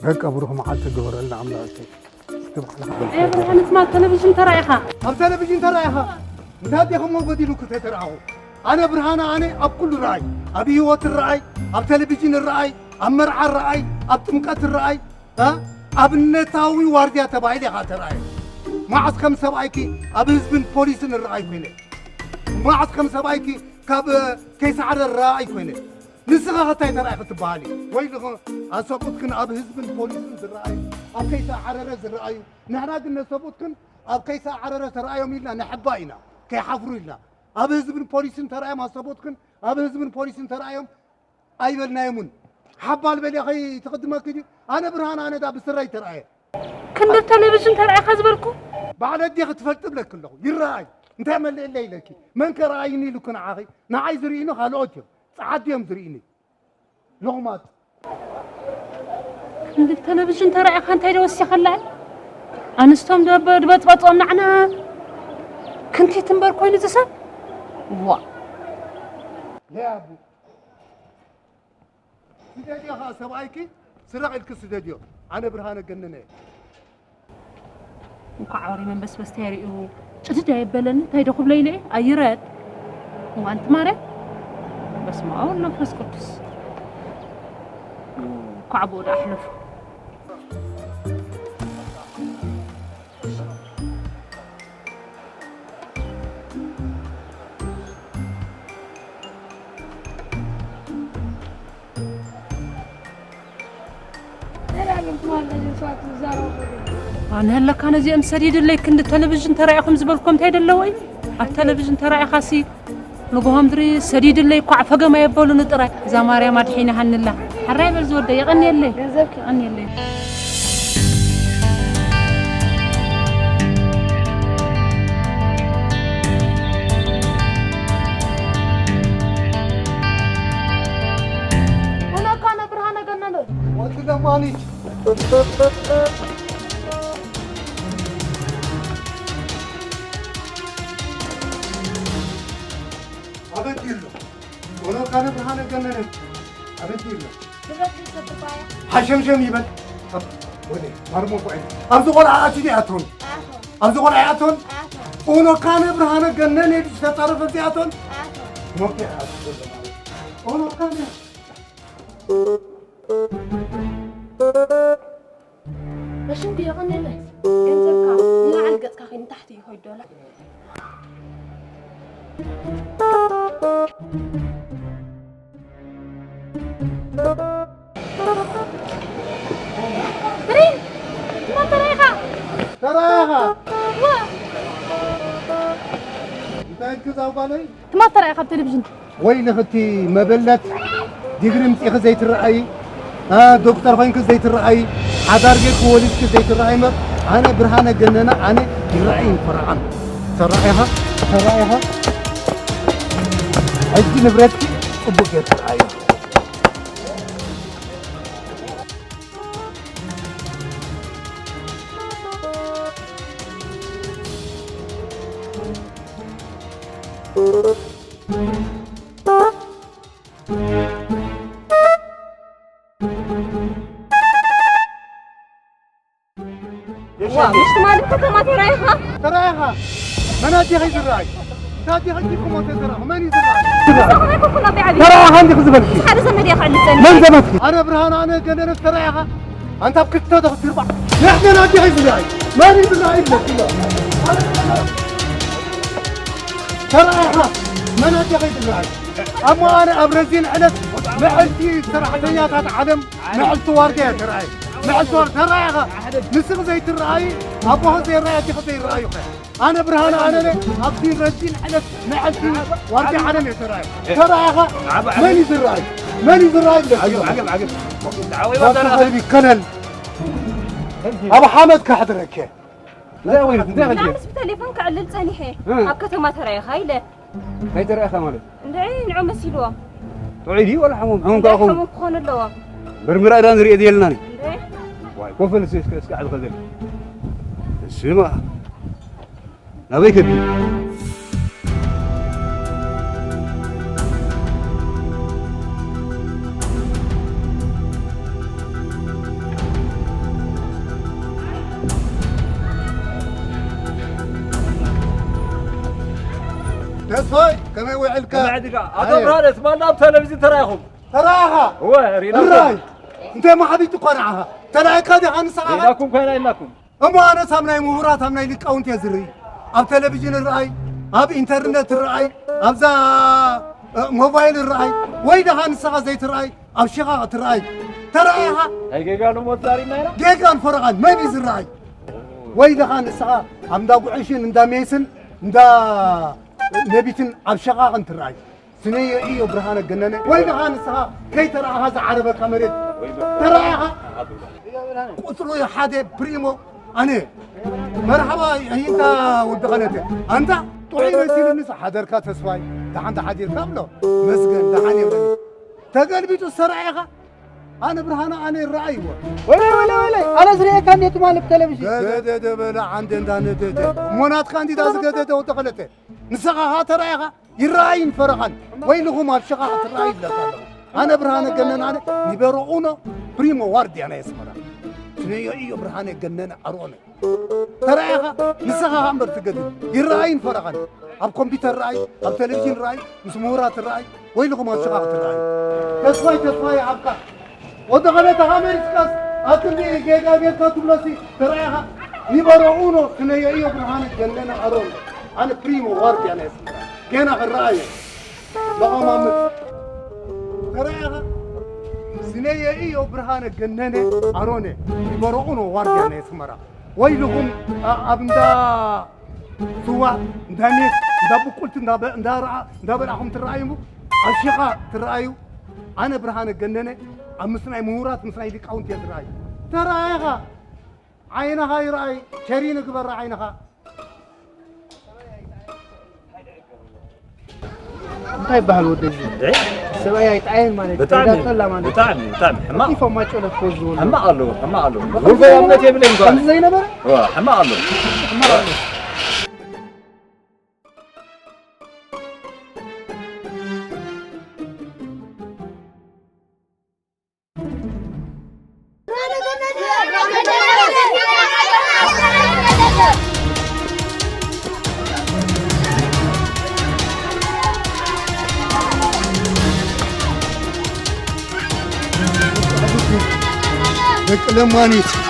ደቂ ብሩኽ መዓልቲ ግበረልና ኣምላኽ። እስኪ ብርሃነ፣ ትማ ቴሌቪዥን ተራኢኻ? ኣብ ቴሌቪዥን ተራኢኻ? እንታይ ዲኹሞ ጎዲሉኩ ተተራእኹ? ኣነ ብርሃነ፣ ኣነ ኣብ ኩሉ ረኣይ፣ ኣብ ህይወት ረኣይ፣ ኣብ ቴሌቪዥን ረኣይ፣ ኣብ መርዓ ረኣይ፣ ኣብ ጥምቀት ረኣይ፣ እ? ኣብነታዊ ዋርድያ ተባሂለ ኢኻ ተራእየ። መዓስ ከም ሰብኣይኪ ኣብ ህዝብን ፖሊስን ረኣይ ኮይነ? መዓስ ከም ሰብኣይኪ ካብ፣ እ፣ ከይሰዓረ ረኣይ ኮይነ? ንስኻ ከ እንታይ ተራእየ ክትበሃል እዩ? ወይ ልኸ ኣሰብኡትክን ኣብ ህዝብን ፖሊስን ዝረኣዩ፣ ኣብ ከይሰዓረረ ዝረኣዩ፣ ንሕና ግን ነሰብኡትክን ኣብ ከይሰዓረረ ተራእዮም ኢልና ንሕባ ኢና፣ ከይሓፍሩ ኢልና። ኣብ ህዝብን ፖሊስን ተራእዮም ኣሰብኡትክን ኣብ ህዝብን ፖሊስን ተራእዮም ኣይበልናዮምን። ሓባል በል ከይትቕድመኪ ድዩ? ኣነ ብርሃን ኣነ ዳ ብስረይ ተራእየ። ክንዲ ቴሌቪዥን ተራእኻ ዝበልኩ? ባዕለ ኣዴኺ ትፈልጢ ብለኪ ኣለኹ። ይረኣይ። እንታይ መልእለይ ኢለኪ? መን ከ ረኣይኒ ኢሉኪ ንዓኺ? ንዓይ ዝርእዩኒ ካልኦት እዮም። ጸዓዱ እዮም ዝርእዩኒ። ሎቕማጽ። ክንዲ ቴሌቪዥን ተራእኻ እንታይ ዶ ወሲኸላ? ኣንስቶም ዶ ብ-፣ ድበጥበጦም ናዕና? ክንቲት እምበር ኮይኑ ዝሰብ? ዋ። ለያቡ። ስደድዮ ኸዓ ሰብኣይኪ ስረቕ ኢልኪ ስደድዮ። ኣነ ብርሃነ ገነነ እየ። እንኳዕ ወሪ መንበስበስታ የርእዩ። ጭድድ ኣየበለኒ፣ እንታይ ዶ ክብሎ ኢለ እየ? ኣይረድ። እዋንቲ ማርያም። በስመ ኣብ ወወልድ ወመንፈስ ቅዱስ። እንኳዕ ብኡ ደኣ ኣሕለፎ። ኣነ ለካ ነዚኦም ሰዲድለይ ክንዲ ቴሌቪዥን ተራኢኹም ዝበልኩም እንታይ ደለዎ እዩ? ኣብ ቴሌቪዥን ተራኢኻሲ ንግሆ ምድሪ ሰዲድለይ እኳዕ ፈገም ኣየበሉኒ ጥራይ። እዛ ማርያም ኣድሒና ሃንላ። ሕራይ በል ዝወደይ፣ የቐንየለይ። ገንዘብኪ። የቐንየለይ። ሆኖ እኳ ነብርሃነ ገነነ። ወዲ ለማኒ። ኣበዲሎ። ሆኖ እኳ ነብርሃነ ገነነ። ኣበዲሎ። ሓሸምሸም ይበል። ወደ ማርሞ ቆይ። ኣብዚ ቆልዓ ኣትዩ ኣቶን። ኣቶ። ኣብዚ ቆልዓ ኣቶን። ኣቶ። ኡኖ ካነ ብርሃነ ገነን የድሽ ተጻረፈ እዚኣቶን። ኣቶ። ሞኬ ኣቶ። ኡኖ ካነ። በሽም ክየቐን የለ። ገንዘብካ ንላዕሊ ገጽካ ከይንታሕቲ ይኸይድ ዶላ። ብሬን፣ ትማል ተራኢኻ? ተራኢኻ? ዋ። እንታይ ኢልኪ እዛ ጓለይ? ትማል ተራኢኻ ኣብ ቴሌቪዥን። ወይ ንኽቲ መበለት ዲግሪ ምጺእኺ ዘይትረኣዪ፣ እ፣ ዶክተር ኮይንኪ ዘይትረኣዪ፣ ሓዳር ጌርኪ ወሊድኪ ዘይትረኣዪ እምበር፣ ኣነ ብርሃነ ገነነ ኣነ ይረኣይን ፈርዓን። ተራኢኻ? ተራኢኻ? ሕጂ ንብረትኪ ጽቡቕ ጌርኪ ረኣዪ። ዋ፣ ምሽ ትማሊ ከተማ ተራኢኻ? ተራኢኻ? መን ኣዴኺ ዝረኣይ? እንታ ኣዴኺ ዲኩም ወደ ተራኹ? መን እዩ ዝረኣይ? ንስኻ ኣይኮንኩን ኣቦይ ዓብዪ። ተራኢኻ እንዲኺ ዝበልኪ? ሓደ ዘመድ እየ ክዕልል ጸኒሐ። መን ዘመድኪ? ኣነ ብርሃነ፣ ኣነ ገነነ ተራኢኻ? ኣንታ ኣብ ክልተ ዶ ክትርባዕ? ንሕና ኣዴኺ ዝረኣይ? መን እዩ ዝረኣይ? ተራኢኻ? መን ኣዴኺ ዝረኣይ? ኣሞ ኣነ ኣብ ረዚን ዕለት መዓልቲ ሰራሕተኛታት ዓለም መዓልቲ ዋርድያ ተራእየ። መዓልቲ ዋር-፣ ተራእየኻ። ንስኺ ዘይትረኣዪ፣ ኣቦኺ ዘይረኣይ፣ ኣዴኺ ዘይረኣዩኸ። ኣነ ብርሃነ ኣነነ ኣብቲ ረዚን ዕለት መዓልቲ ዋርድያ ዓለም እየ ተራእየ። ተራእየኻ። መን እዩ ዝረኣይ? መን እዩ ዝረኣይ? ዓገብ፣ ዓገብ፣ ዓገብ። ዓገብ፣ ዓገብ። ከለል። ኣብ ሓመድ ካሕድረከ። እንታይ ወይልክ? እንታይ ወይልክ? ምስ ብቴሌፎን ክዕልል ጸኒሐ። እ። ኣብ ከተማ ተራእየኻ ኢለ። እንታይ ተራእኻ ማለት? እንድዒ ንዑ መሲልዎም። ጥዑይ ድዩ ወላ ሕሙም? ሕሙም እንታይ ከኣ ኾን-? ሕሙም ክኾኑ ኣለዎም። ምርምራ እዳን ዝርእየ ዘየለና ኒ? እንድዒ። ዋይ፣ ኮፈል እስኪ፣ እስኪ፣ እስኪ ዓድኸ ዘል። እስማ። ናበይ ከዲ? ተስፋይ፣ ከመይ ውዕልካ? ከመይ ዕድጋ? ኣቶ ኣየ። ብርሃነ፣ ትማል ኣብ ቴሌቪዝን ተራኢኹም። ተራኢኻ? እወ፣ ርኢናኩም። ራይ። እንተ ማዕቢት እኮ ንዓኻ። ተራኢካ ዲኻ ንስኻ? ርኢናኩም ኮይና ኢልናኩም። እሞ ኣነስ ኣብ ናይ ምሁራት፣ ኣብ ናይ ሊቃውንቲ እየ ዝርኢ። ኣብ ቴሌቪዥን ይረኣይ፣ ኣብ ኢንተርነት ይረኣይ፣ ኣብዛ፣ እ፣ ሞባይል ይረኣይ። ወይ ደኻ ንስኻ ዘይትረኣይ፣ ኣብ ሽቓቕ ትረኣይ። ተረኣኻ? ናይ ጌጋ ንሞት ዛሪብና ኢና። ጌጋን ፈረቓን መን እዩ ዝረኣይ? ወይ ደኻ ንስኻ ኣብ እንዳ ጉዕሽን፣ እንዳ ሜስን፣ እንዳ ነቢትን ኣብ ሸቓቕን ትረኣይ። ስነየ እዮ ብርሃነ ገነነ። ወይ ደኻ ንስኻ ከይተረኣኻ ዝዓረበካ መሬት ተረኣኻ? ቁጽሩ ሓደ ፕሪሞ ኣነ። መርሓባ ይንታ ወዲ ኸለተ። ኣንታ ጥዑይ መሲሉኒ ሓደርካ ተስፋይ። ደሓን ተሓዲርካ ብሎ። መስገን ደሓን የብለኒ። ተገልቢጡ ዝተረኣየኻ? ኣነ ብርሃነ ኣነ ይረኣይዎ። ወይለይ፣ ወይለይ፣ ወይለይ። ኣነ ዝርእየካ እንዴ ትማል ብቴሌቪዥን? ገደደ በለ ዓንደ እንዳነደደ። እሞ ናትካ እንዲዳ ዝገደደ ወዲ ኸለተ። ንስኻ ኸኣ ተረኣየኻ? ይረኣይን ፈረኻን። ወይልኹም ኣብ ሽቓቕ ትረኣዩ ይብለካ ኣለኹ። ኣነ ብርሃነ ገነነ ኣነ ኒበሮ ኡኖ ፕሪሞ ዋርድያ ናይ ኣስመራ። ስነዮ እዮ ብርሃነ ገነነ ኣሮነ። ተረኣየኻ ንስኻ ኸኣ እምበር ትገድል። ይረኣይን ፈረኻን። ኣብ ኮምፒውተር ረኣይ፣ ኣብ ቴሌቪዥን ረኣይ፣ ምስ ምሁራት ረኣይ፣ ወይልኹም ኣብ ሽቓቕ ትረኣዩ። ተስፋይ ተስፋይ ኣብካ። ወዲ ኸለተ ኻመይ እስካስ ኣብ ክንዲ ጌጋ ጌርካ ትብሎሲ ተረኣየኻ። ኒበሮ ኡኖ ስነዮ እዮ ብርሃነ ገነነ ኣሮነ። ኣነ ፕሪሞ ዋርድያ ናይ ኣስመራ። ጌና ክረኣየ። ለቐማምጥ። ተረኣየኻ። ስነየ እዮ ብርሃነ ገነነ ኣሮነ። ኒበሮ ኡኖ ዋርድያ ናይ ኣስመራ። ወይልኹም ኣ-፣ ኣብ እንዳ ስዋ፣ እንዳ ሜስ፣ እንዳ ብቁልቲ፣ እንዳ በ-፣ እንዳ ረኣ-፣ እንዳ በላዕኹም ትረኣዩ እሞ፣ ኣብ ሽቓቕ ትረኣዩ። ኣነ ብርሃነ ገነነ፣ ኣብ ምስናይ ምሁራት፣ ምስናይ ሊቃውንቲ እየ ዝረኣዩ። ተረኣየኻ፣ ዓይንኻ ይረኣይ፣ ቸሪ ንግበራ ዓይንኻ። እንታይ ይበሃል ወደዚ? እ? ሰብኣይ ኣይጠዓየን ማለት ብጣዕሚ፣ ተጋጠላ ማለት ብጣዕሚ፣ ብጣዕሚ ሕማቕ። ይፎም ማጮ ለኮ ዝወሉ። ሕማቕ ኣለዎ፣ ሕማቕ ኣለዎ። ከምዚ ከምዚ ዘይነበረ? እምነት የብለይን ጓል። ከምዚ ዘይነበረ? እዋ፣ ሕማቕ ኣለዎ። ሕማቕ ኣለዎ። ደቂ ለማኒት።